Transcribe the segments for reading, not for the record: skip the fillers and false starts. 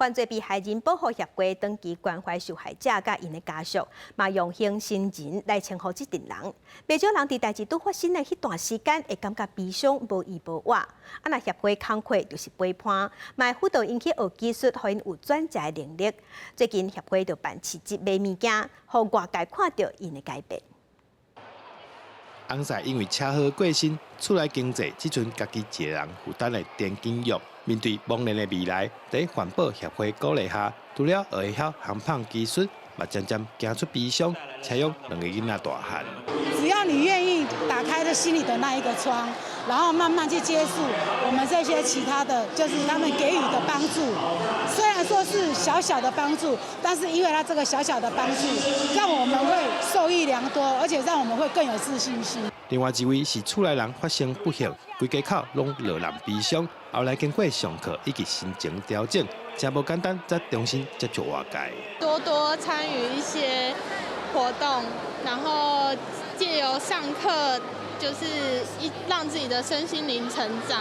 犯罪被害人保護協會長期關懷受害者佮𪜶的家屬，嘛用星星人來稱呼這陣人。袂少人佇代誌拄發生的彼段時間，會感覺悲傷無依無倚。啊，若協會工課就是陪伴，嘛會輔導𪜶去學技術，予𪜶有轉職的能力。最近協會就辦市集賣物件，予外界看著𪜶的改變。翁婿因為車禍過身，厝內經濟只賰家己一個人負擔的田金玉，面對茫然的未來，佇環保協會鼓勵下，除了學會曉烘麭技術，嘛漸漸行出悲傷，車養兩个囡仔大漢。只要你願意打開了心裡的那一個窗，然後慢慢去接觸我們這些其他的，就是他們給予的幫助。雖然說是小小的幫助，但是因為他這個小小的幫助，讓我們會受益良多，而且讓我們會更有自信心。另外一位是厝內人發生不幸，規家口攏落難悲傷，後來經過上課以及心情調整，誠無簡單，才重新接觸外界。多多參與一些活動，然後借由上課，就是一讓自己的身心靈成長，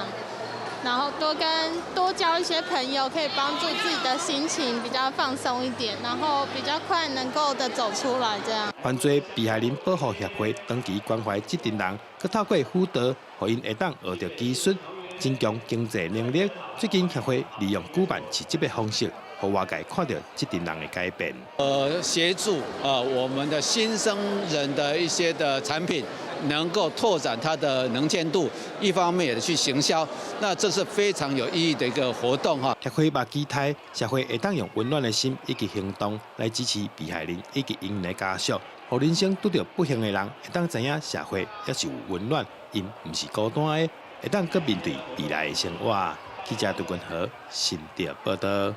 然後多跟多交一些朋友，可以幫助自己的心情比較放鬆一點，然後比較快能夠的走出來。這樣。犯罪被害人保護協會長期關懷這陣人，閣透過輔導，予𪜶會當學著技術，增強經濟能力。最近協會利用舉辦市集的方式，予外界看著這陣人的改變。協助我們的新生人的一些的產品，能夠拓展它的能見度，一方面也去行銷，那這是非常有意義的一個活動哈。協會嘛期待社會會當用溫暖的心以及行動來支持被害人以及𪜶的家屬，予人生拄著不幸的人會當知影社會猶是有溫暖，𪜶毋是孤單的，會當閣面對未來的生活。記者杜君和新竹報導。